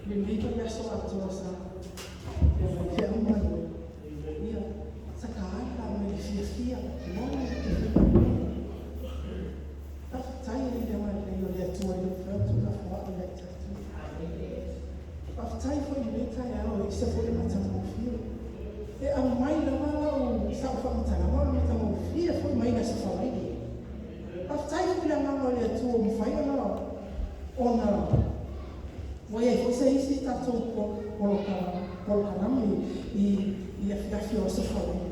Lelei le aso atoa sa feagai mai. Ia, sa taala mai le fiafia, logo te faigaluega. Faafetai i le agalelei o le Atua i le mafai ona tuulafoai ia i tatou. Faafetai foi i lenei taeao e ese foi le matagofie. E aumai lava lau sau faamatalaga o le matagofie foi mai le Aso Faraile. Faafetai foi i le agaga o le Atua ua mafai ona ua i ai foi se isi tatou polokalame i afiafi o Aso Faraile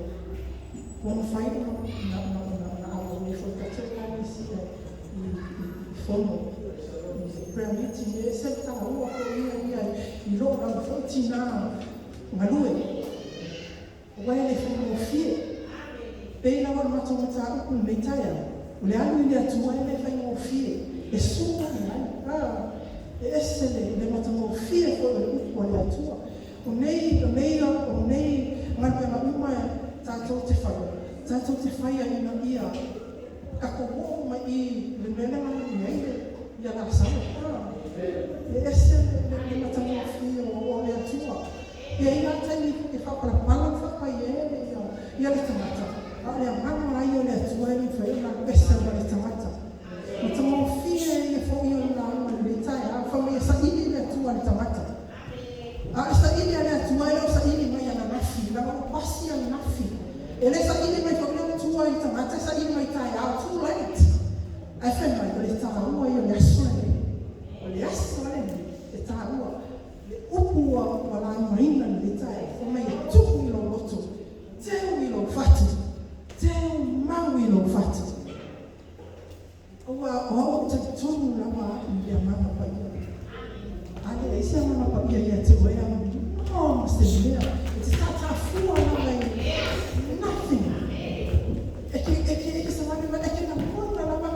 ua mafai ona auai ai foi le tatou Ekalesia i fono i prayer meeting. E ese le taua foi ia i lou lava foi tina galue, aua e le faigofie. Pei lava o le matou mataupu i lenei taeao, o le alu i le Atua e le faigofie, e sua i ai. E ese le matagofie foi o le upu a le Atua. O nei galuega uma tatou te faia, tatou te faia ina ia tatou oo mai i le mea lea na alu i ai ia Lasalo. E ese le matagofie o le Atua. E i ai lava taimi e faapalapala ma faapaiele ia le tagata, a o le agaga lava ia o le Atua e le mafai ona alu ese ma le tagata. Matagofie ia foi o le lauga i lenei taeao, fai mai e saili le Atua i le tagata. A o le saili a le Atua e le o saili mai ananafi, leaga ua pasi ananafi. E le saili mai foi le Atua i le tagata e saili mai taeao, too late. Ae fai mai, o le taua ia o le aso lenei. O le aso lenei e taua. Le upu ua laugaina i lenei taeao, fai mai e tuu i lou loto, teu i lou fatu, teu mau i lou fatu. Aua o au ou te talitonu lava au i le Agaga Paia. A leai se Agaga Paia ia te oe au, no ma se mea. E te tātāfua lava i nothing. E ke savali mai, e ke lagona lava,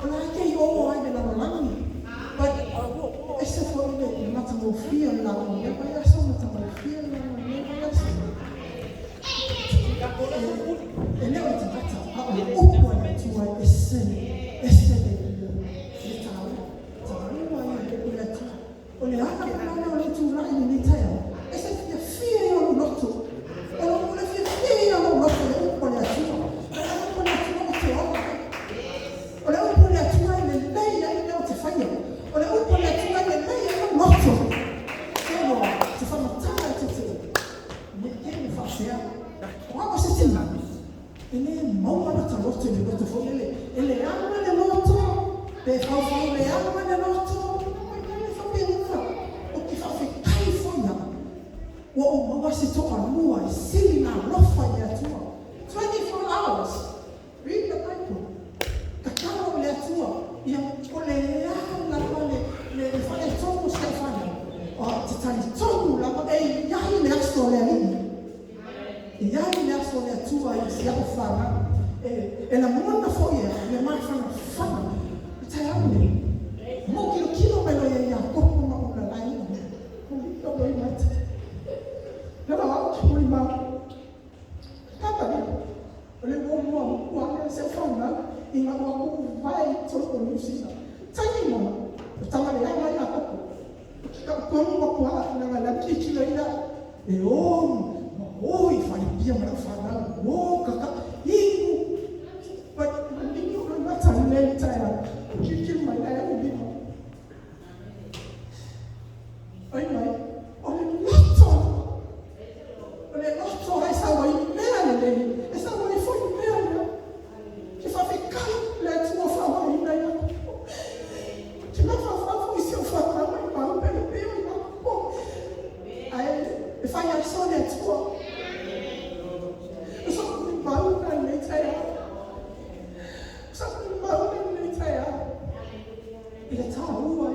o la e ke i o ai le lalolagi. But ese foi le matagofie o le lauga o lea vaiaso, matagofie le lauga o lenei vaiaso. E le o le tagata, a o le upu a le Atua e ese ese le taua. Taua ia le upu a le Atua. O le ala foi la lea o le tulai i lenei taeao, e se fiafia ia o lou loto. O le fiafia ia o lou loto i le upu a le Atua. O le upu a le Atua ou te ola ai. O le upu a le Atua e lelei ai le mea ou te faia. O le upu a le Atua e lelei ai lou loto. Te iloa, te whamatara e te me ke le whaapea. O au se tina, e le maua lata loto i le loto foi e le ama le loto, pe faufau le ama le loto, mai le whapena. O ke whaafetai foi au. Ua o maua se toalua e sili na alofa i le Atua. 24 hours. Read the Bible. Tatalo i le Atua. Ia o le a lava le faaletonu o si au fanau. O te talitonu lava e i ai le aso o le Alii. E i ai le aso o le Atua i si au fanau. E lagona foi e le mafanafana. O taeao nei. Mo kilo kilo mai loa ia Iakopo ma ona lai. O loi mata. Nala au ki muli mau. Kapa ni. O le mua mua ua le se fanau i ngā ua ku vai tolu o New Zealand. Taimi mo, o tama le ama Iakopo. Ki ka konu wa kua na ngā la ki ki ila. E o, ma o i whare pia ma lau whanau. O, kaka, iku. But, ni o le mata le taia. Ki ki mai lai au lima. Ai mai, o le loto. O le loto ai sa wai mea le lei. E sa wai foi mea le. Ke whawhekai le Atua whawaina ia. Ke mawhawhau i si au whanau mai mau pele peo i Iakopo. Ai, e whai aso le Atua. O sa kuni mau na nei taia. O sa kuni mau na nei taia. I le tāua.